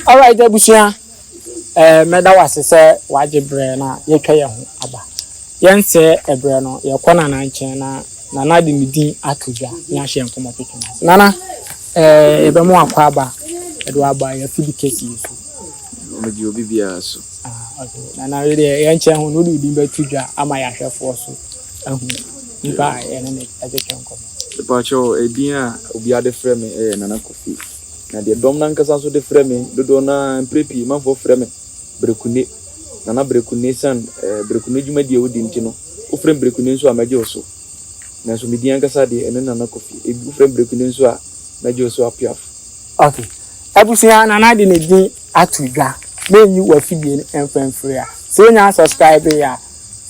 Alright abusua, mɛda wo ase sɛ wagye berɛ na yɛatwa yɛn ho aba. Yɛnsɛe ɛberɛ no, yɛkɔ Nana nkyɛn na Nana de ne din ato dwa na yɛahyɛ yɛn nkɔmmɔ twetwe no ase. Nana, yɛbɛma wakɔ aba, yɛde wo aba yɛn afidi kɛseɛ yi so. Megye obi biara so. Ah, okay. Nana, wei deɛ yɛnkyɛn ho no, wode wo din bɛto dwa ama yɛn ahwɛfoɔ so ahu nipa a yɛne no ɛtwetwe nkɔmmɔ. Mepakyɛw, edin a obiara de frɛ me yɛ Nana Kofi. Na deɛ dɔm no ankasa nso de frɛ me dodoɔ no ara, mprɛ pii manfoɔ frɛ me Berekune. Nana Berekune, esiane Berekune dwumadie a wodi nti no, wofrɛ me Berekune nso a mɛgye wo so. Nanso me din ankasa deɛ, ɛno ne Nana Kofi. Ebi wofrɛ me Berekune nso a, mɛgye wo so Apiafo. Ok. Abusua, Nana de ne din ato dwa. Menyi w'afidie no mfa mfiri ha. Sɛ wonnya unsubscribe a,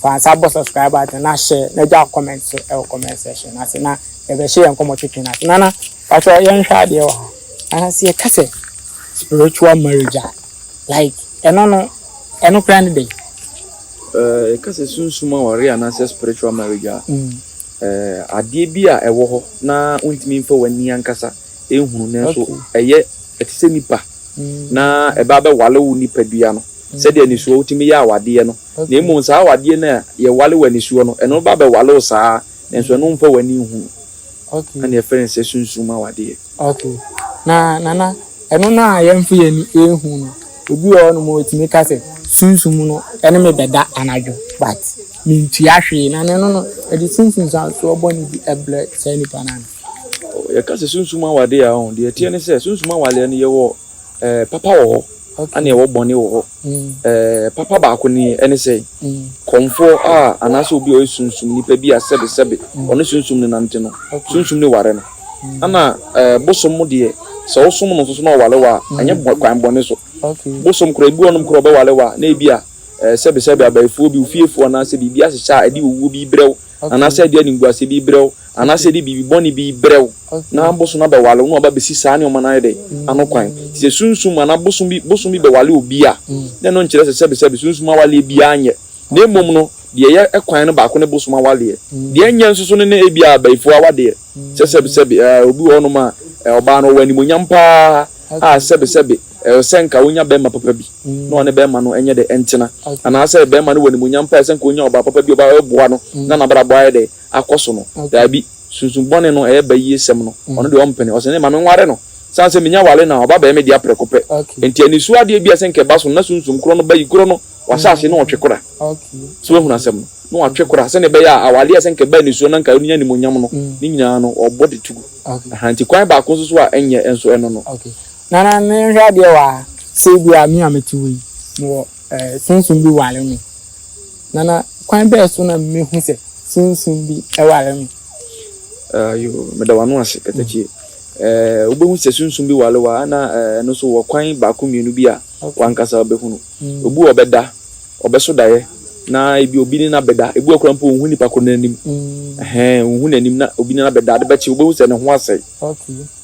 fa nsa bɔ subscribe button na share na gya comment so wɔ comment section no ase na yɛbɛhyɛ yɛn nkɔmmɔ twetwe no ase. Nana, pakyɛ yɛnhwɛ adeɛ wɔ ha. Nana, sɛ yɛka sɛ spiritual marriage a, like ɛno no, ɛno koraa ne dɛn? Yɛka sɛ sunsum aware anaasɛ spiritual marriage a, adeɛ bi a ɛwɔ hɔ na wontumi mfa w'ani ankasa nhunu nanso ɛyɛ ɛte sɛ nipa na ɛba bɛwale wo nipadua no sɛdeɛ anisoɔ wotumi yɛ awadeɛ no, na mmom saa awadeɛ no a yɛwale wɔ anisoɔ no, ɛno ba bɛwale wo saa nanso ɛno mfa w'ani nhunu, ɛna yɛfrɛ no sɛ sunsum awadeɛ. Okay. Na Nana, ɛno no a yɛmfa yɛn ani nhu no, obi wɔ hɔnom a otumi ka sɛ sunsum no ne me bɛda anadwo but mentua hwee, na ɛno no ɛde nsunsuansoɔ bɔne bi brɛ saa nipa no ana? Yɛka sɛ sunsum awadeɛ a, deɛ ɛteɛ ne sɛ sunsum awadeɛ no yɛwɔ papa wɔ hɔ ɛna yɛwɔ bɔne wɔ hɔ. Papa baako ne ɛne sɛ kɔmfoɔ a anaasɛ obi a ɔyɛ sunsum nipa bi a sɛbesɛbe ɔne sunsum no nante no, sunsum no ware no. Ɛna bosom deɛ sɛ wosom no nso so na ɔware wo a, ɛnyɛ kwan bɔne so. Bosom koraa ebi wɔ hɔnom koraa ɔbɛware wo a na ebi a sɛbesɛbe abayifoɔ bi, ofiefoɔ anaasɛ biribi ahyehyɛ a ɛde owuo bi brɛ wo anaasɛ ɛde animguaseɛ bi brɛ wo anaasɛ ɛde biribi bɔne bi brɛ wo na bosom no abɛwale wo na waba abɛsi saa nneɛma no ayɛ dɛ ano kwan. Nti sɛ sunsum anaa bosom bi bosom bi bɛwale obi a, na ɛno nkyerɛ sɛ sɛbesɛbe sunsum awaleɛ biara nyɛ. Na mmom no, deɛ ɛyɛ kwan no baako ne bosom awaleɛ. Deɛ ɛnyɛ nso so no ne ebia abayifoɔ awadeɛ. Sɛ sɛbesɛbe obi wɔ hɔnom a ɔbaa no ɔwɔ animuonyam paa a sɛbesɛbe ɛwɔ sɛ nka ɔnya bɛrima papa bi na ɔne bɛrima no nyɛ dɛ ntena. Anaasɛ bɛrima no wɔ animuonyam paa a ɛsɛ nka ɔnya ɔbaa papa bi a ɔbaa bɛboa no na n'abrabɔ ayɛ dɛ akɔ so no. Daabi, sunsum bɔne no ɛyɛ bayiesɛm no, ɔno deɛ ɔmpene. Ɔse ne ma menware no. Sane sɛ menya ware no a, ɔba bɛyɛ me dea prɛko pɛ. Enti anisoɔ adeɛ bi a ɛsɛ nka ɛba so no, na sunsum korɔ no, bayi korɔ no, wahyɛ aseɛ na ɔtwe kora. So woahunu asɛm no? Na watwe kora sɛdeɛ ɛbɛyɛ a awadeɛ a ɛsɛ nka ɛba anisoɔ na nka ɔnya animuonyam no, ne nyinaa no, ɔbɔ de to gu. Aha, nti kwan baako nso so a ɛnyɛ nso ɛno no. Nana, menhwɛ adeɛ wɔ ha. Sɛ ebia me a mete hɔ yi, mewɔ eh, sunsum bi ware me. Nana, kwan bɛn so na mehu sɛ sunsum bi ware me? Ayo, meda w'ano ase, Katakyie. Eh, wobɛhu sɛ sunsum bi ware wo a, na eh, ɛno nso wɔ kwan baako mmienu bi a w'ankasa wobɛhu no. Obi wɔ ɔbɛda, ɔbɛso daeɛ, na ebi obi ne no abɛda, ebi wɔ koraa mpo ɔnhu nipa korɔ no anim. Ɛhɛn, ɔnhu n'anim na obi ne no abɛda, ade bɛkye wobɛhu sɛ ne ho asɛe.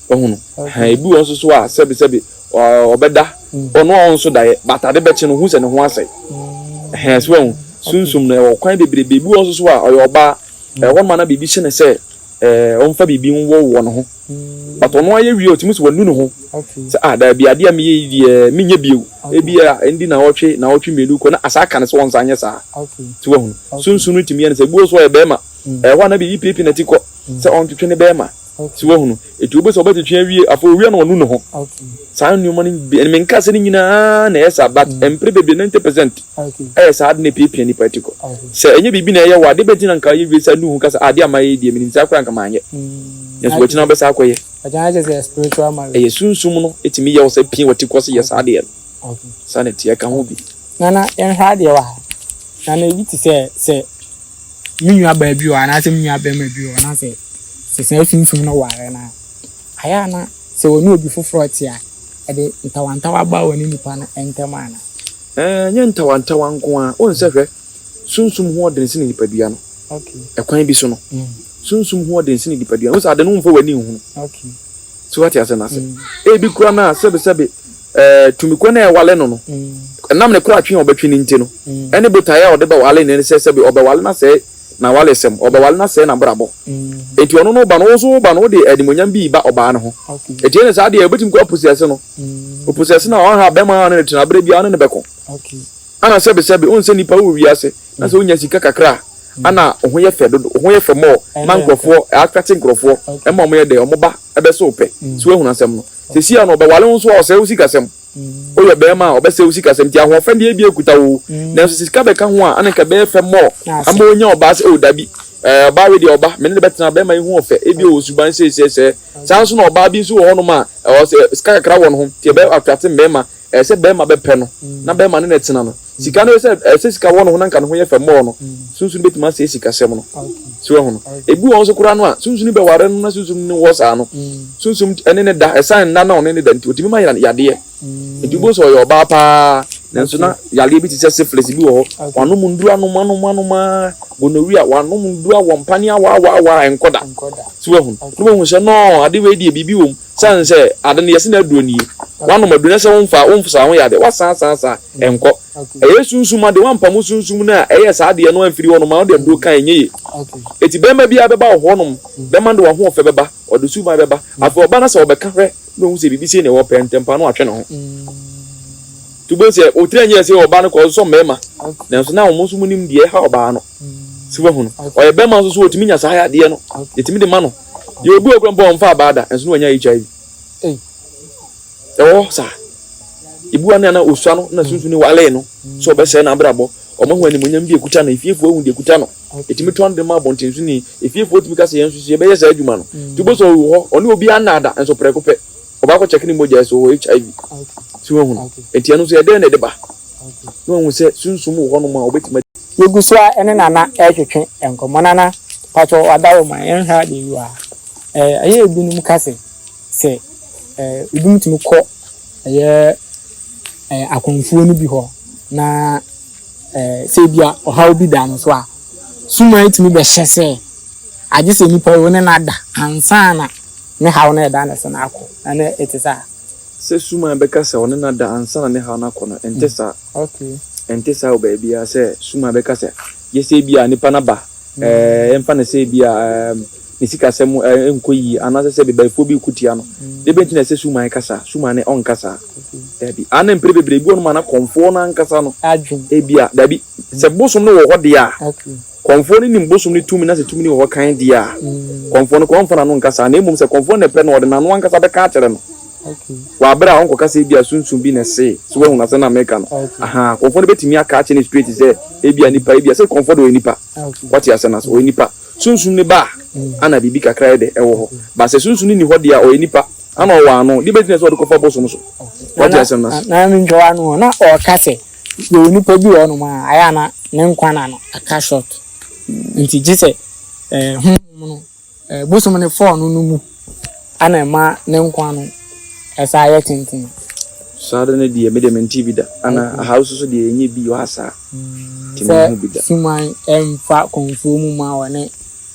Wahu no? Ɛhɛn, ebi wɔ nso so a sɛbesɛbe ɔbɛda, ɔno a ɔnso daeɛ, but ade bɛkye no, ohu sɛ ne ho asɛe. Ɛhɛn, so wahu? Sunsum no, ɛwɔ kwan bebrebe. Ebi wɔ nso so a ɔyɛ ɔbaa, ɛwɔ hɔ nom a na biribi hyɛ no sɛ ɛɛ ɔmfa biribi nwɔwɔ ne ho. But ɔno ayɛ wie a, ɔtumi sɛ wanu ne ho sɛ ah daabi, adeɛ a meyɛ yi deɛ menyɛ bio. Ebi a ɛndi naawɔtwe, naawɔtwe mmienu kɔ na asa aka no sɛ ɔnsan nyɛ saa. So wahu? Sunsum no tumi yɛ no saa. Ebi wɔ nso a ɔyɛ bɛrima, ɛwɔ hɔ a na biribi piapia n'ati kɔ sɛ ɔntwetwe ne bɛrima. So wahu no? Eti wobɛsɛ ɔbɛtwetwe awie, afei owia na ɔnu ne ho. Saa nneɛma no bi, menka sɛ ne nyinaa na ɛyɛ saa, but mpere bebree, 90%, ɛyɛ saa ade na epiapia nipa ti kɔ. Sɛ ɛnyɛ biribi na ɛyɛ wɔ ade bɛnti na nka ɔyɛ wie saa nu ho ka sɛ ade a mayɛ yi deɛ menim saa koraa nka manyɛ. Nanso wakyi na wobɛsa akɔyɛ. Ɛyɛ sunsum no ɛtumi yɛ wo sɛ pia wɔ ti kɔ sɛ yɛ saa adeɛ no. Saa na ɛteɛ, ɛka ho bi. Nana, yɛnhwɛ adeɛ wɔ ha. Nana, ebi te sɛ sɛ me nua baa bi wɔ hɔ anaasɛ me nua bɛrima bi wɔ hɔ na sɛ sɛ saa sunsum no ware no a, ayɛ a na sɛ ɔne obi foforɔ te a, ɛde ntawantawa ba ɔne nipa no ntam ana? Ɛnyɛ ntawantawa nko ara. Wohu sɛ hwɛ, sunsum ho ɔden sene nipadua no. Ɛkwan bi so no, sunsum ho ɔden sene nipadua no. Wohu sɛ ade no womfa w'ani nhunu. So wate ase no ase? Ebi koraa no a sɛbesɛbe ɛɛ tumi ko no a ɛwale no no, ɛnam ne koratwe a ɔbɛtwe no nti no, ɛne botaeɛ a ɔde bɛwale no ne sɛ sɛbe ɔbɛwale no asɛe n'awaresɛm, ɔbɛware no asɛe n'abrabɔ. Enti ɔno no ba no, wo nso wo ba no, wode animuonyam bi reba ɔbaa no ho. Enti ɛne saa deɛ, wobɛtumi kɔ aposɛse no. Oposɛse no a, ɔnha bɛrima a ɔne no tena, berɛ biara ɔne no bɛko. Ana sɛbesɛbe, wohu sɛ nnipa wɔ wiase, na sɛ wonya sika kakra a, ana wo ho yɛ fɛ dodo, wo ho yɛ fɛ mɔɔ, ma nkurɔfoɔ, ɛattracte nkurɔfoɔ, ɛma wɔyɛ dɛ, wɔn ba bɛsɛ wo pɛ. So woahunu asɛm no? Seesei a no, ɔbɛware wo nso a, ɔsɛe wo sikasɛm. Woyɛ ɔbarima a, ɔbɛsɛe wo sikasɛm. Nti ahoɔfɛ deɛ ebia ekuta wo o, nanso sɛ sika bɛka ho a, ana nka ɛbɛyɛ fɛ mɔɔ, ama wonya ɔbaa sɛ, oh dabi, ɛɛ ɔbaa wei deɛ ɔba, me ne no bɛtena, barima yi ho ɔfɛ, ebia ɔwɔ suban sei sɛɛ sɛɛ. Saa nso na ɔbaa bi nso wɔ hɔnom a, ɛwɔ sɛ sika kakra wɔ ne ho, nti ɛbɛ attracte mmarima. Ɛyɛ sɛ bɛrima bɛpɛ no na bɛrima ne no tena no. Sika no sɛ ɛsɛ sika wɔ ne ho na nka ne ho yɛ fɛ mmɔɔ no, sunsum bɛtumi asɛe sikasɛm no. So wahu no? Ebi wɔ hɔ nso koraa no a, sunsum no bɛware no na sunsum no wɔ saa no, sunsum ne ne da, ɛsan nna na ɔne ne da nti, ɔtumi ma yadeɛ. Nti wobɛhu sɛ ɔyɛ ɔbaa paa, nanso na yadeɛ bi te sɛ syphilis bi wɔ hɔ, wanom nnuru anom anom anom ara, gonorrhea, wanom nnuru awɔ mpaneɛ awaawaawaa ɛnkɔ da. So wahu no? Na wahu sɛ nɔɔ, ade wei deɛ biribi wɔ mu. Sane sɛ ade no yɛse no aduro nie, woanom aduro na sɛ womfa womfa ho yɛ ade, woasan san san ɛnkɔ. Ɛyɛ sunsum ade, woampamo sunsum no a ɛyɛ saa adeɛ no amfiri hɔnom a wode aduro ka ɛnyɛ yie. Eti bɛrima biara bɛba wɔ hɔnom, bɛrima no de w'ahoɔfɛ bɛba, ɔde suban bɛba. Afei ɔba na sɛ ɔbɛka hwɛ na ohu sɛ biribi sei na ɛwɔ pɛ, ntɛmpa no watwe ne ho. Nti wobɛhu sɛ wo tiri anyɛ sɛ ɔbaa no kɔ ɔsosɔ mmarima, nanso na wɔn nso wɔnim deɛ ɛha ɔbaa no. So wahu no? Ɔyɛ bɛrima nso so ɔtumi nya saa yadeɛ no, yɛtumi de ma no. Yɛ obi wɔ kura mpo a ɔmfa abaa da, nso na wanya HIV. Ɛwɔ hɔ saa. Ebi wa ne ana osua no na sunsun ne walee no sɛ ɔbɛsɛe n'abrabɔ. Ɔmo ahu animuonyam bi ekuta no, efiefoɔ ahu deɛ ekuta no. Etumi tɔn de ma abɔntensoni. Efiefoɔ tumi ka sɛ yɛn nso so yɛbɛyɛ saa adwuma no. Nti wobɛhu sɛ ɔwɔ hɔ, ɔne obi annaada nso prɛko pɛ ɔba akɔ kyɛke ne mogya so ɔwɔ HIV. So wahu no? Nti ɛno nso ɛdɛn na ɛde ba? Na wahu sɛ sunsum wɔ hɔnom a ɔbɛtumi. Yɛgu so ara ne Nana retwetwe nkɔmmɔ. Nana, pakyɛ w'adawoma, yɛnhwɛ adeɛ bi wɔ ha. Ɛɛ, ɛyɛ ebinom ka sɛ, sɛ ɛɛ ebinom tumi kɔ ɛyɛ ɛɛ akɔmfoɔ no bi hɔ na ɛɛ sɛ ebi a ɔhaw bi da no so a, suman tumi bɛhyɛ sɛ agye sɛ nipa yi wo ne no ada ansa na ne haw no a ɛda ne so no akɔ. Ɛno ɛte saa? Sɛ suman bɛka sɛ ɔne no ada ansa na ne haw no akɔ no, ɛnte saa. Ɛnte saa wɔ baabiara sɛ suman bɛka sɛ, gye sɛ ebia nipa no aba, ɛɛ, yɛmfa no sɛ ebia ɛɛm, ne sikasɛm nkɔ yie anaasɛ sɛ bebaefoɔ bi reko tia no. Deɛ bɛn nti na ɛsɛ suman ka saa? Suman no, ɔnka saa. Dabi. Ana mprɛ bebree, ebi wɔ hɔnom a na kɔmfoɔ no ankasa no, ebia, dabi, sɛ bosom no wɔ hɔ deɛ a, Kɔmfoɔ no nim bosom no tumi na sɛ tumi no wɔ hɔ kann deɛ a, kɔmfoɔ no koraa ɔmfa n'ano nka saa, na mmom sɛ kɔmfoɔ no na ɛpɛ no a, ɔde n'ano ankasa bɛka akyerɛ no. Wɔ aberɛ a ɔnkɔka sɛ ebia sunsum bi na ɛsee, so woahunu asɛm no a mereka no? Ahaa, kɔmfoɔ no bɛtumi aka akyerɛ no straight sɛ ebia nipa, ebia, sɛ kɔmfoɔ deɛ ɔyɛ nipa, woate asɛm no ase, ɔyɛ nipa. Sunsum no ba a, ana biribi kakra yɛ dɛ ɛwɔ hɔ, but sɛ sunsum no nni hɔ deɛ a, ɔyɛ nipa, ana ɔwɔ ano, deɛ bɛtumi sɛ ɔde kɔfa bosom so, woate asɛm no ase? Na mentwa w'ano o, na ɔreka sɛ Yɛwɔ nipa bi wɔ hɔnom a, ayɛ a na ne nkwa nna no aka short. Nti gye sɛ eh, honhom no, eh, bosom no fɔɔ no no mu ana ɛma ne nkwa no ɛsan yɛ tenten. Saa de no deɛ, me deɛ mentee bi da. Ana aha nso so deɛ yɛnyɛ bi wɔ ha saa. Nti Sɛ menhu bi da. suman ɛmfa kɔmfuo mu ma wɔne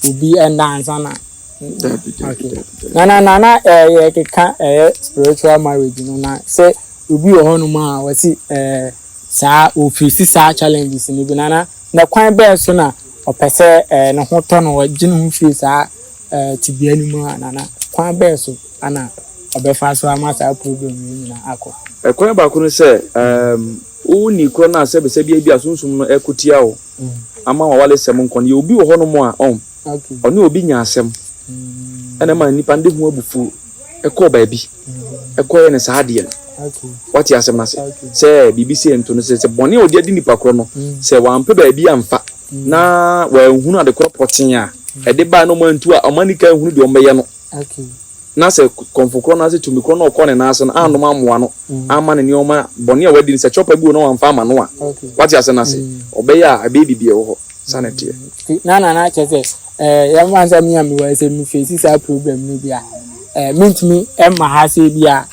obi ɛnda ansa na. Dabi, dabi, Okay. dabi, dabi. Na na na na eh, yɛkeka ɛyɛ spiritual marriage no na sɛ Obi wɔ hɔnom a ɔse ɛɛ saa ɔfeesi saa challenges no bi na na na kwan bɛn so na ɔpɛ sɛ ɛɛ ne ho tɔ no ɔgye ne ho firi saa ɛɛ tebea no mu a na na kwan bɛn so ana ɔbɛfa so ama saa problem yi nyinaa akɔ. Ɛkwan baako ne sɛ ɛɛm wo ni korɔ no a sɛbisɛbi ebi a sunsum no ɛko tia wo ama w'awaresɛm nkɔ no yɛ obi wɔ hɔnom a ɔn ɔne obi nya asɛm ɛna ɛma nipa no de ho abufuo ɛkɔɔ baabi ɛkɔyɛ no saa adeɛ no. Wate asɛm no ase? Sɛ biribi sei nto no, sɛ sɛ bɔne a ɔde adi nipa korɔ no, sɛ wampɛ baabi amfa na wanhunu ade korɔ pɔtee a ɛde bae na ɔmo antu a, ɔmo ani ka nhunu deɛ ɔmo bɛyɛ no. Na sɛ kɔmfo korɔ no ase tumi korɔ no ɔkɔ ne nan ase no annom ammoa no amma ne nneɛma bɔne a wadi no, sɛ kyɛwpa bi wɔ no na wamfa ama no a, wate asɛm no ase? Ɔbɛyɛ a ɛbɛyɛ biribi a ɛwɔ hɔ. Saa na ɛteɛ. Na na na kyerɛ sɛ eh, yɛmfa sɛ me a mewɔ sɛ mefeesi saa problem no bi a, eh, mentumi mma ha sɛ bi a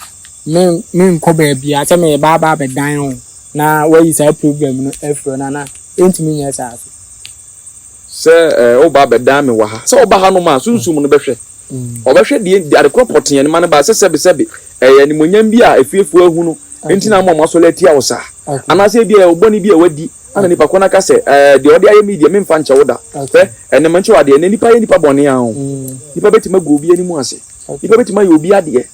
menkɔ baabi a sɛ meyɛ ba abɛdan o na wayi saa problem no afiri hɔ na na ɛntumi nyɛ saa so. Sɛ eh, woba abɛdan me wɔ ha, sɛ woba hanom a, sunsum no bɛhwɛ. Ɔbɛhwɛ deɛ ade korɔ pɔtee no ma no ba sɛ sɛbesɛbe ɛyɛ animuonyam bi a efiefoɔ ahu no nti na ama wɔn asɔre atia wo saa. Anaasɛ ebia ɛyɛ wo bɔne bi a wadi. Ana nipa ko no aka sɛ, ɛɛ, deɛ ɔde ayɛ me deɛ, memfa nkyɛ wo da. Hwɛ, ɛnɛ mankyɛ wo adeɛ. Ɛnɛ nipa yɛ nipa bɔne ara o. Nipa bɛtumi agu obi anim ase. Nipa bɛtumi ayɛ obi adeɛ.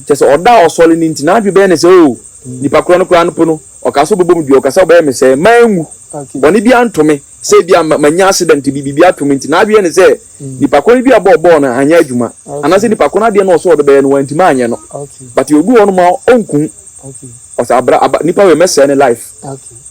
Kyerɛ sɛ ɔda a ɔsɔre no nti, n'adwene bɛyɛ no sɛ, oo, nipa korɔ no koraa no po no, ɔkaa sɛ ɔbɛbɔ me dua, ɔkaa sɛ ɔbɛyɛ me sɛɛ, manwu. Bɔne biara nto me. Sɛ ebia manya accident bi, biribi ato me nti, n'adwene yɛ no sɛ nipa korɔ no bi a ɔbɔɔ bɔɔl no anyɛ adwuma. Anaasɛ nipa korɔ no adeɛ no a ɔsɛ ɔde bɛyɛ no, wantumi anyɛ no. But obi wɔ hɔnom a, ɔnku. Ɔsɛ abra aba nipa wei mɛsɛe ne life.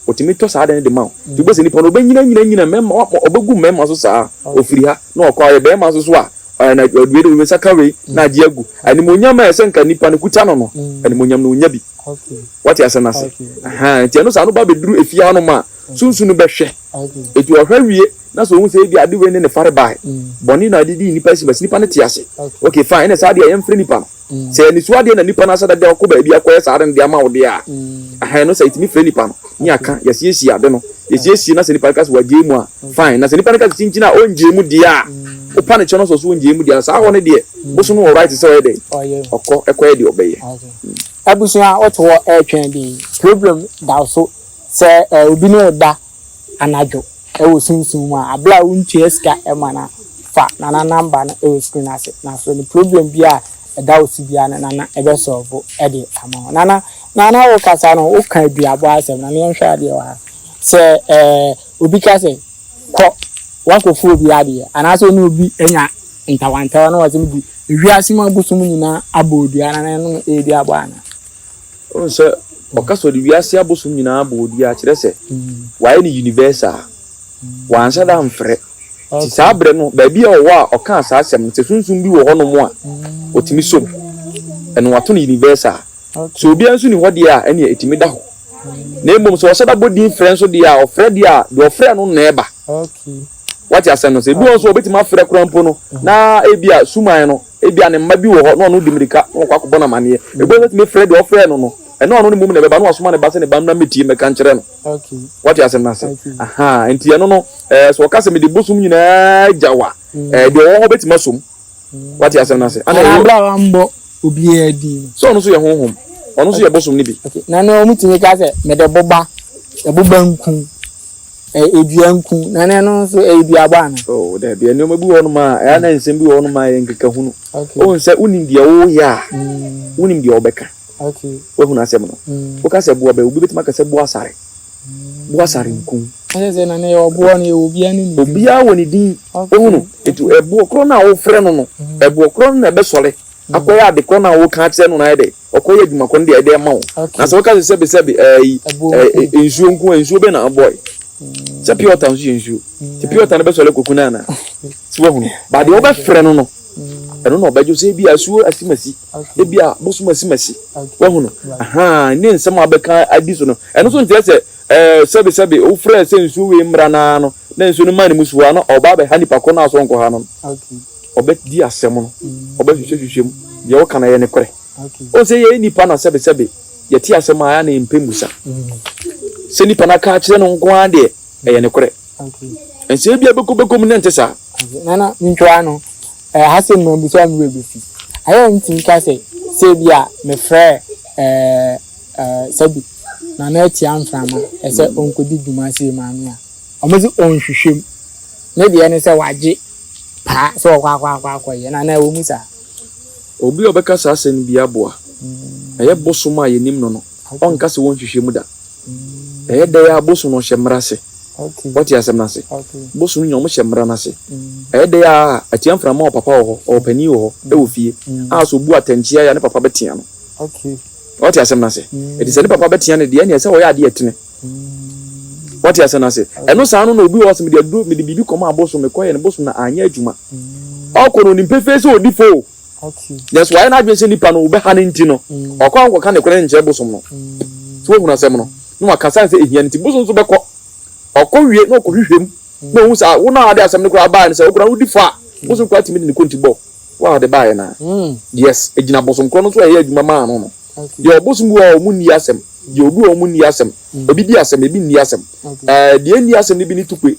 Otumi tɔ saa ade no de ma wo. Nti wobɛsɛ nipa no ɔbɛnyina nyina nyina mmarima ɔbɛgu mmarima so saa. Ofiri ha na ɔkɔ ɔyɛ barima nso so a ɔyɛ na ɔdue de nsa ka wei na agye agu. Animonyam a ɛsɛ nka nipa no kuta no no animonyam no onya bi. Wate asɛm no ase? Ahaa nti ɛno saa no ba bɛduru efie hanom a sunsun no bɛhwɛ. Eti ɔhwɛ wie na sɛ ohun sɛ ebi ade wei ne ne fare bae. Bɔne na ade di nipa asi bɛsi nipa no te ase. Okay fine ɛna saa deɛ yɛmfrɛ nipa no. Sɛ anisoɔ adeɛ na nipa no asɛ dada ɔkɔ baabi akɔyɛ saa ade no de ama wo deɛ a, ɛhɛn no sɛ yɛtumi frɛ nipa no ne aka yɛsiesie ade no, yɛsiesie na sɛ nipa no ka sɛ wagyae mu a, fine. Na sɛ nipa no ka sɛ kyinkyin a ɔngyae mu deɛ a, wopa no kyɛ no sɛ ɔso ɔngyae mu deɛ a, saa hɔ no deɛ, bosom no wɔ right sɛ ɔyɛ dɛn? Ɔkɔ ɛkɔyɛ deɛ ɔbɛyɛ. Abusua wote hɔ ɛretwɛn den problem da wo so sɛ obi ne wo da anadwo wɔ sunsum mu a, aber a wonntua sika ma no a, fa Nana number no wɔ screen no ase na frɛ no. Problem biara a ɛda wo so biara no, Nana bɛ solve de ama wo. Nana, Nana wo kasa no, wo ka aduabɔ asɛm, Nana yɛnhwɛ adeɛ wɔ ha. Sɛ eh, obi ka sɛ, kɔ, woakɔfa obi adeɛ, anaasɛ ɔne obi anya ntawantawa na wɔsɛ no bi, ewiase mu abosom nyinaa abɔ odua, Nana ɛno no ɛyɛ duabɔ anaa? Wohu sɛ ɔka sɛ ɔde wiase abosom nyinaa bɔ odua kyerɛ sɛ wayɛ no universal. Wanhyɛ da amfrɛ. Nti saa berɛ no, baabi a ɔwɔ a ɔkaa saa asɛm no, sɛ sunsum bi wɔ hɔnom a, ɔtumi som. Ɛno wato no universal. Sɛ obiara nso nni hɔ deɛ a, ɛnneɛ ɛtumi da hɔ. Na mmom sɛ ɔhyɛ da bɔ din frɛ nso deɛ a, ɔfrɛ deɛ a, deɛ ɔfrɛ no na ɛba. Wate asɛm no? Sɛ ebi wɔ hɔ nso a, ɔbɛtumi afrɛ koraa mpo no, na ebia suman no, Ebia ne mma bi wɔ hɔ na ɔno di mmirika na wakɔ akɔbɔ no amanneɛ. Ebi nso tumi frɛ deɛ ɔfrɛɛ no no, ɛnyɛ ɔno ne mmom na ɛbɛba na wasoma ne ba sɛ ne ba mmra mmɛtie mmɛka nkyerɛ no. Wate asɛm no ase? Ahaa, nti ɛno no, ɛɛ, sɛ ɔka sɛ mede bosom nyinaa gya wo a, ɛɛ, deɛ ɔwɔ hɔ bɛtumi asom. Wate asɛm no ase? Ana ɛwɔ. Abere a wammɔ obiara din no. Sɛ ɔno nso yɛ honhom. Ɔno nso yɛ bosom no bi. Na na wɔtumi ka sɛ mede boba, boba nku. Ɛyɛ dua nku, na ɛno nso ɛyɛ duabɔ ana? Oh, dabi, nneɛma bi wɔ hɔnom a, ɛyɛ na nsɛm bi wɔ hɔnom a ɛyɛ nkekahunu. Wohu sɛ wonim deɛ woyɛ a, mm. wonim deɛ wobɛka. Woahunu asɛm no. Mm. Woka sɛ boa bɛ, obi bɛtumi aka sɛ boa sare. Mm. Boa sare nku. Ɛsɛ sɛ na ne yɛ ɔboɔ no yɛ obiara ne ne din. Obiara wɔ ne din. Wohunu? Nti ɛboɔ korɔ no a wofrɛ no no, ɛboɔ korɔ no na ɛbɛsɔre. Akɔyɛ ade korɔ no a woka akyerɛ no no ayɛ dɛ ɔkɔyɛ adwuma korɔ no deɛ ɛde ama wo. Na sɛ woka sɛ sɛbe sɛbe ɛyi ɛɛ nsuo nko a nsuo bɛn na abɔe? Sɛ pure water nso yɛ nsuo. Nti pure water no bɛsɔre akɔku no anaa? So woahunu? But deɛ wobɛfrɛ no no, ɛno na ɔbɛgye wo sɛ ebi a asuo asimasi, ebi a bosom asimasi. Woahunu? Ahaa, ne nsɛm a wobɛka adi so no, ɛno nso nkyerɛ sɛ ɛɛ sɛbe sɛbe wofrɛ sɛ nsuo wei mmra no ara no, na nsuo no maa ne mu so a na ɔba abɛha nipa korɔ no a sɛ ɔnkɔha no no. Ɔbɛdi asɛm no, ɔbɛhwehwɛhwehwɛ mu, deɛ ɔka no ɛyɛ nokorɛ. Wohu sɛ yɛyɛ nnipa na sɛbesɛbe yɛte asɛm a ɛyɛ a na yɛmpɛ mmusa. Sɛ nipa no aka akyerɛ no nko ara deɛ, ɛyɛ nokorɛ. Nso ebia bɛkɔ bɛkɔ mu na ɛnte saa. Nana, mentwa ano. Ɛha sɛ mmabusa a me werɛ bɛfi. Ayɛ a mentumi ka sɛ, sɛ ebia mefrɛɛ ɛɛ sɛbi Nana atia mframa sɛ ɔnkɔdi dwuma sei maa me a, wɔse ɔnhwehwɛ mu. Ne deɛ ne sɛ wagye paa sɛ ɔkɔ akɔ akɔ akɔyɛ na na ɛwɔ mu saa. Obi a ɔbɛka saa asɛm no biara boa. Ɛyɛ bosom a yɛnim no no, ɔnka sɛ wɔnhwehwɛ mu da. Ɛyɛ dɛn ara bosom no ɔhyɛ mmara ase. Woate asɛm no ase? Bosom no nyinaa wɔhyɛ mmara no ase. Ɛyɛ dɛn ara a, atia mframa wɔ papa wɔ hɔ, ɔwɔ panin wɔ hɔ, wɔ fie, a sɛ ɔbu atɛnkyea a ne papa bɛtea no. Woate asɛm no ase? Enti sɛ ne papa bɛtea no deɛ, ɛnneɛ ɛsɛ sɛ ɔyɛ adeɛ a ɛtene. Wate asɛm no ase? Ɛno saa no na obi wɔ hɔ sɛ mede aduro mede biribi kɔma abosom mekɔyɛ no bosom na anyɛ adwuma. Ɔkɔ no onim pefee sɛ ɔdi fo o. Nanso wayɛ n'adwene sɛ nipa no wobɛha no nti no ɔkɔ ankɔka ne korɛ no nkyerɛ bosom no. So woahunu asɛm no? Na waka sane sɛ ehia no nti bosom nso bɛkɔ. Ɔkɔ wie na ɔkɔhwehwɛ mu na ohu sɛ wo na ade asɛm no koraa baeɛ no sɛ wo koraa wodi fɔ a bosom koraa tumi de ne konti bɔ wo a ɔde baeɛ no a. Yes, egyina bosom korɔ no nso a ɛyɛ adwuma maa no no. Yɛwɔ bosom bi wɔ hɔ a wɔn nni asɛm. Yɛwɔ bi wɔ hɔ wɔn nni asɛm. Ebi di asɛm, ebi nni asɛm. Ɛɛ deɛ nni asɛm no bi ne tukpe.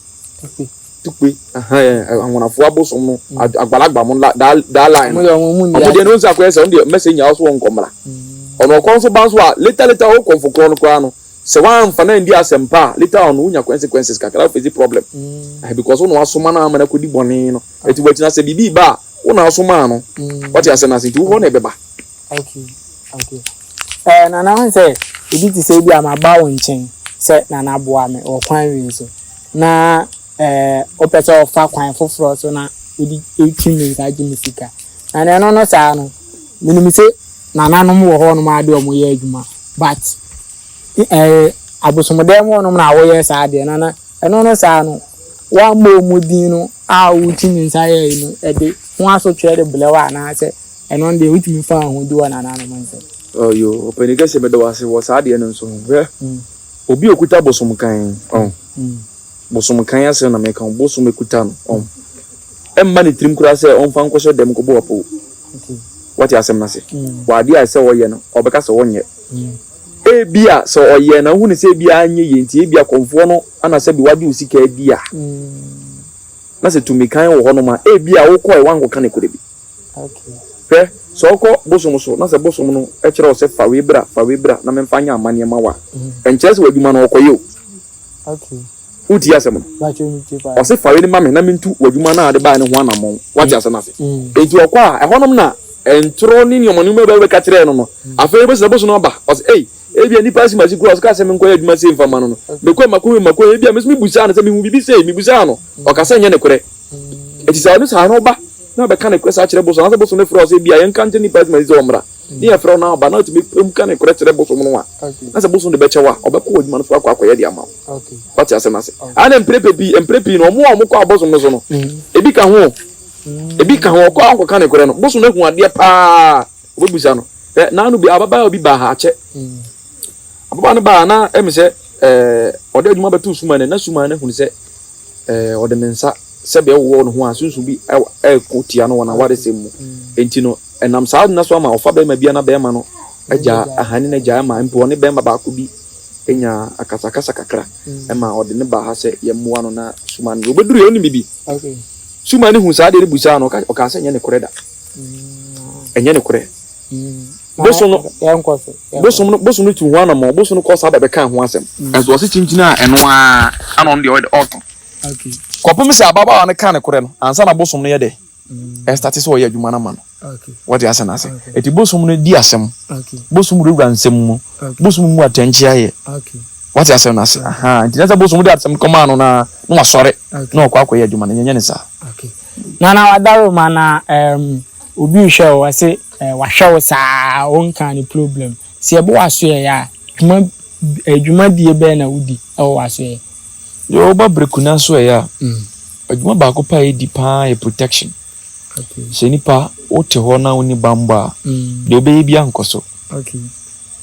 Tukpe, ahan anwonafoɔ abosom no, agbalagba mo la daa daa line no. Wɔn deɛ no nsa akɔyɛ sɛ wɔn deɛ mɛsɛ nyaa so wɔn nkɔmmra. Ɔno ɔkɔ nso ba nso a later later ɔkɔ nfokorɔ no koraa no. Sɛ woamfa no andi asɛmpa a, later on no wonya consequences kakra, wo face problem. Mm. Because wo na wasoma no ama no akɔdi bɔne no. Eti wakyina sɛ biribi ba a, wo na asomaa no. Mm. Wate asɛm no ase nti wo hɔ na ɛbɛba. Okay, okay. Eh, Nana ho sɛ ebi te sɛ ebi a maba wo nkyɛn sɛ Nana boa me wɔ kwan wei so na eh, wopɛ sɛ ɔfa kwan foforɔ so na wode twi me nsa gye me sika. Na nea ɛno no saa no, menim sɛ nananom wɔ hɔnom a de wɔn yɛ adwuma but eh, abosomdɛm hɔnom na woyɛ saa deɛ na na ɛno no saa no woammɔ wɔn din no a wotwi me nsa yɛ no ɛde ho asotweɛ de brɛ wo anaasɛ ɛno deɛ wotumi fa ho di wɔ nananom nsam. Ɔyo, ɔpanin kɛseɛ meda wo ase wɔ saa adeɛ no nso ho. Hwɛ, mm. obi a okuta bosom kan, ɔn. Mm. Bosom kan asɛm na meka, bosom ekuta no, ɔn. Ɛmma ne tirim koraa sɛ ɔmfa nkɔhyɛ dɛm nkɔbɔ apoo. Wate asɛm no ase? Wɔ adeɛ a ɛsɛ ɔyɛ no, ɔbɛka sɛ ɔnyɛ. Ebia sɛ ɔyɛ na wohu no sɛ ebia anyɛ yie nti, ebia kɔmfoɔ no ana sɛbi wagye wo sika adi a, na sɛ tumi kan wɔ hɔnom a, ebia wokɔe woankɔka nokorɛ bi. Hwɛ, sɛ wokɔ bosom so na sɛ bosom no kyerɛ wo sɛ fa wei bra, fa wei bra na memfa nyɛ amanneɛ ma wo a, ɛnkyerɛ sɛ w'adwuma no ɔkɔyɛ o. Wotie asɛm no? Ɔse fa wei no ma me na mentu w'adwuma no a wode baeɛ no ho anammɔn. Woate asɛm no ase? Enti ɔkɔ a, ɛhɔnom na ntorɔ ne nneɛma nneɛma bi a wobɛka kyerɛɛ no no, afei wobɛsi na bosom no aba. Ɔse, ei, ebia nnipa asi m'ase kura, ɔse kaa sɛ menkɔyɛ adwuma sei mfa mma no no. Mekɔe, makɔhwɛ, makɔhwɛ, ebia me nso mebusaa no sɛ mehu biribi sei, mebusaa no, ɔka sɛ ɛnyɛ nokorɛ. Enti sɛ ɔno saa no ɔba na ɔbɛka nokorɛ saa kyerɛ bosom, anaasɛ bosom no frɛ wo sɛ ebia yɛnka nkyerɛ nnipa asi m'ase sɛ ɔmmra. ne yɛfrɛ wo na aba na ɔtumi pam ka nokorɛ kyerɛ bosom no a, na sɛ bosom de bɛkyɛ wo a, ɔbɛkɔ w'adwuma no so akɔ akɔyɛ de ama wo. Wate asɛm no ase? Ana mprɛ pii, mprɛ pii no, ɔmo a ɔmo kɔ abosom no so no, mm. ebi ka ho, mm. ebi ka ho, ɔkɔ a ɔnkɔka nokorɛ no, bosom no ahu adeɛ paa, ɔbɛbusa no. Ɛ naano bi, ababaawa bi baa ha akyɛ. Mm. Ababaawa no baa na ɛmi sɛ ɛɛ ɔde adwuma bɛto suma no, na suma no ahunu sɛ ɛɛ ɔde ne nsa sɛdeɛ ɛwowɔ ne ho a sunsum bi ɛko tia no wɔ n'awaresɛm mu. Enti no, Ɛnam saa nna so ama ɔfa barima bi a na barima no agya ahane no agyae ma mpo ɔne barima baako bi nya akasakasa kakra ma ɔde no baa ha sɛ yɛmmoa no na Suma no ɔbɛduruiɛ ɔnim biribi. Suma no hu saa adeɛ no busaa no ɔkaa sɛ ɛnyɛ nokorɛ da. Ɛnyɛ nokorɛ. Bosom no bosom no bosom no tu ho anammɔn bosom no kɔ saa bɛbɛka ho asɛm. Ɛnso ɔse kyinkyini a ɛno ara ana ɔno deɛ ɔtɔ. Kɔpem sɛ ababaawa no ka nokorɛ no ansa na bosom no yɛ dɛ. ɛstate sɛ ɔyɛ adwuma no ama no. Wɔte asɛm no ase? Eti bosom no di asɛm. Bosom wurawura nsɛm mu. Bosom mu atɛnkyea yɛ. Wɔte asɛm no ase? Aha. Nti na sɛ bosom de asɛm kɔmaa no na na wasɔre na ɔkɔ akɔyɛ adwuma no, yɛnyɛ ne saa. Nana Wadaroma na um, obi rehwɛ wo ɔse eh, wahwɛ wo saa wonkaa ne problem. Sɛ yɛbɔ w'asoɛeɛ a, dwuma eh, dwumadie bɛn na wodi wɔ w'asoɛeɛ? Deɛ woba Brekuna so ɛyɛ a, adwuma baako pɛ a yɛdi paa yɛ protection. Sɛ nipa wote hɔ na wonni bammɔ a, deɛ wobɛyɛ biara nkɔ so.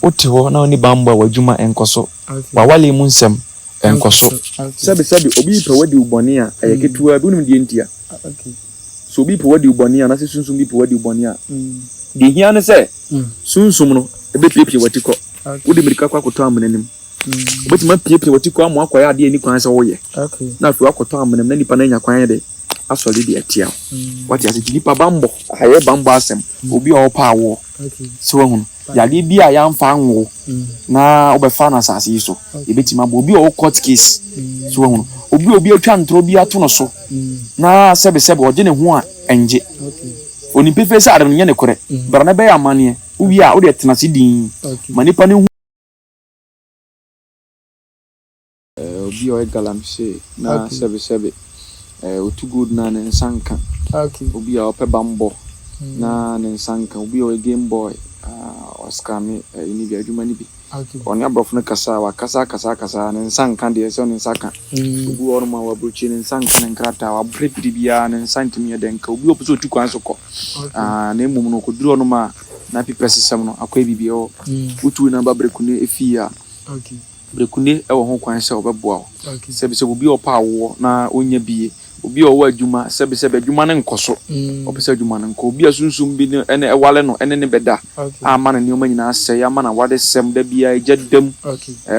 Wote hɔ na wonni bammɔ a, w'adwuma nkɔ so. W'awale mu nsɛm nkɔ so. Sɛbesɛbe obi repɛ w'adi wo bɔne a, ɛyɛ ketewa bi, wonim deɛ ntia? Sɛ obi repɛ w'adi wo bɔne a, anaasɛ sunsum bi repɛ w'adi wo bɔne a, deɛ ɛhia ne sɛ sunsum no bɛpiapia w'atikɔ. Wode mmirika kɔ akɔtɔ amena no mu. Wobɛtumi apiapia w'ati kɔ ama wakɔyɛ adeɛ a ɛni kwan sɛ woyɛ. Na afei wakɔtɔ amena mu na nipa no anya kwan de asɔre de atia wo. Mm. Wate ase nti nipa bammɔ, ayɛ bammɔ asɛm. Mm. Obi a ɔpɛ awoɔ. Sɛ wahunu. Yadeɛ bi a yɛamfa anwo mm. na wobɛfa no asase yi so. Yɛbɛtumi abɔ obi a ɔwɔ court case. Sɛ wahunu. Obi a obi atwa ntorɔ bi ato no so na sɛbesɛbe ɔgye ne ho a ɛngye. Onim pefee sɛ ade no nyɛ ne korɛ. Bra na bɛyɛ amanneɛ. Wowie a wode tena ase dinn ma nipa no hu. Obi a ɔyɛ galamsey na sɛbesɛbe otu gold na ne nsa nka. Obi a ɔpɛ bammɔ na ne nsa nka. Obi a ɔyɛ game boy a ɔscame ɛyi no bi, adwuma no bi. Ɔne aborɔfo no kasa a, wakasa akasa akasa a, ne nsa nka deɛ ɛsɛ ne nsa ka. Obi wɔ hɔnom a ɔwɔ aburokyire, ne nsa nka ne nkrataa, wabrɛ biribiara, ne nsa ntumi nyɛ dɛ nka. Obi a ɔpɛ sɛ otu kwan so kɔ, na mmom no ɔkɔduru hɔnom a, na pipɛsesɛm no akɔyɛ biribi ɛwɔ. Wotu na ba Brekune fie a, Brekune wɔ ho kwan sɛ ɔbɛboa wo. Sɛbisɛbi obi a ɔpɛ awoɔ na ɔnnya bie, obi a ɔwɔ adwuma, sɛbisɛbi adwuma no nkɔ so, ɔpɛ sɛ adwuma no nkɔ, obi a sunsum bi ne ɛne ɛwale no ɛne no bɛda a ama ne nneɛma nyinaa asɛe, ama n'awadesɛm da biara egya da mu.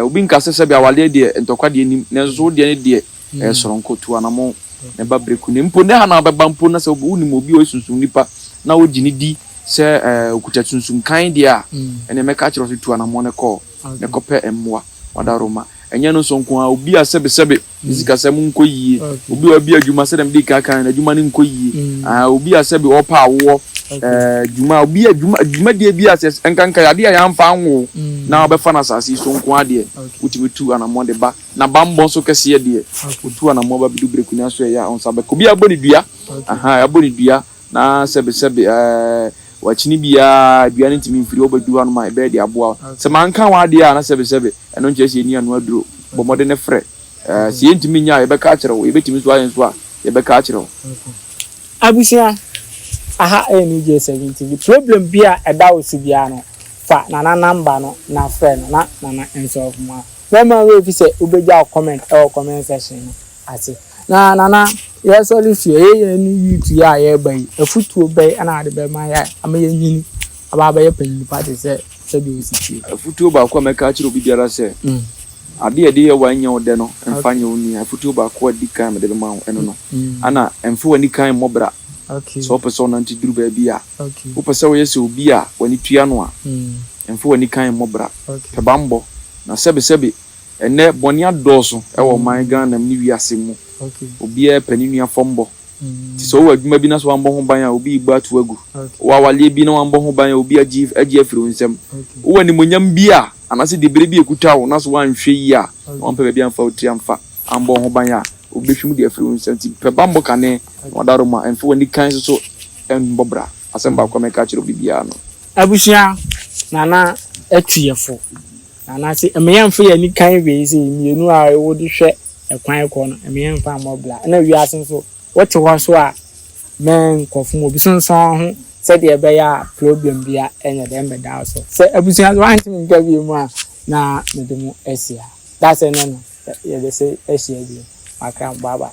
Obi nka sɛ sɛbi awadeɛ deɛ ntɔkwa deɛ nnim, nanso so wo deɛ ne deɛ ɛyɛ soronko, tu anamɔn na ba Brekune. Mpo nnɛ ha na wobɛba mpo na sɛ wonim obi a ɔyɛ sunsum nipa na wogye no di sɛ okuta sunsum kann deɛ a, ɛnneɛ mɛka akyerɛ wo sɛ tu anammɔn na kɔ, na kɔpɛ mmoa. Wadaroma. Ɛnyɛ no nso nko ara, obi a sɛbesɛbe ne sikasɛm nkɔ yie, obi a wabue adwuma sɛdeɛ mede kan kaeɛ no, adwuma no nkɔ yie, ahaa, obi a sɛbe ɔrepɛ awoɔ, ɛɛ, dwuma, obi a dwuma, dwumadie bi a sɛ nkanka adeɛ a yɛamfa anwo wo na wobɛfa no asase yi so nko ara deɛ, wotumi tu anammɔn de ba. Na bammɔ nso kɛseɛ deɛ, wotu anammɔn ba bɛdu Berekunya so ɛyɛ a, wo nsa bɛka. Obi a abɔ ne dua, ahaa, yɛabɔ ne dua, Na sɛbesɛbe, ɛɛ, wakyini biara, dua no ntumi mfiri hɔ bɛduru hanom a, ɛbɛyɛ de aboa wo. Sɛ manka w'adeɛ a, na sɛbesɛbe, ɛno nkyerɛ sɛ yɛnni ano aduro. Bɔ mmɔden frɛ. Ɛɛ, sɛ yɛntumi nyɛ a, yɛbɛka akyerɛ wo. Yɛbɛtumi nso ayɛ nso a, yɛbɛka akyerɛ wo. Abusua, aha ɛyɛ New J7 TV. Problem bi a ɛda wo so biara no, fa Nana number no na frɛ no na Nana nsɔlve ma wo. Mɛma wo werɛ fi sɛ wobɛgya wo comment ɛwɔ comment section no ase. Na Nana, yɛsɔre fie, ɛyɛ yɛn ne youth yi a yɛreba yi, afutuo bɛn na wode bɛma yɛn ama yɛanyini aba abɛyɛ panyin pa te sɛ sɛdeɛ wosi teɛ? Afutuo baako a mɛka akyerɛ obi biara sɛ, adeɛ a yɛde yɛ wo a ɛnyɛ wo dɛ no, mfa nyɛ wo nua. Afutuo baako a ɛdi kan a mede bɛma wo, ɛno no. Ɛna mfa w'ani kan mmɔ bra. Sɛ wopɛ sɛ wonante duru baabi a, wopɛ sɛ woyɛ sɛ obi a w'ani tua no a, mfa w'ani kan mmɔ bra. Pɛ bammɔ. Na sɛbesɛbe, Ɛnnɛ, bɔne adɔɔso wɔ ɔman Ghana mu ne wiase mu. Obiara pɛ ne nua fɔmbɔ. Nti sɛ wowɔ adwuma bi na sɛ woammɔ ho ban a, obi rebɔ ato agu. Wowɔ awareɛ bi na woammɔ ho ban a, obi agye agye afiri wo nsam. Wowɔ animuonyam bi a, anaasɛ dibere bi a ɛkuta wo na sɛ woanhwɛ yie a, na woampɛ baabi amfa wo tiri amfa ammɔ wo ho ban a, obi bɛhwim de afiri wo nsam. Nti pɛ bammɔ kane na wadaroma. Mfa w'ani kann nso so mmɔ bra. Asɛm baako a mɛka akyerɛ obi biara no. Abusua, Nana Atuiɛfo. Anaase ɛma yɛmfa yɛn ani kan wei sɛ mmienu a wode hwɛ ɛkwan kɔ no, ɛma yɛmfa mmɔ bra. Ɛna wiase nso, wote hɔ so a, mɛnkɔfom obi sonsɔn ho sɛdeɛ ɛbɛyɛ a problem bia ɛnyɛ dɛ ɛmmɛda wo so. Sɛ abusua so wante me nka bio mu a, na mede mo asi ha. Dasɛ ne no, yɛbɛsɛ ahyia bio. Makra mo, bye bye.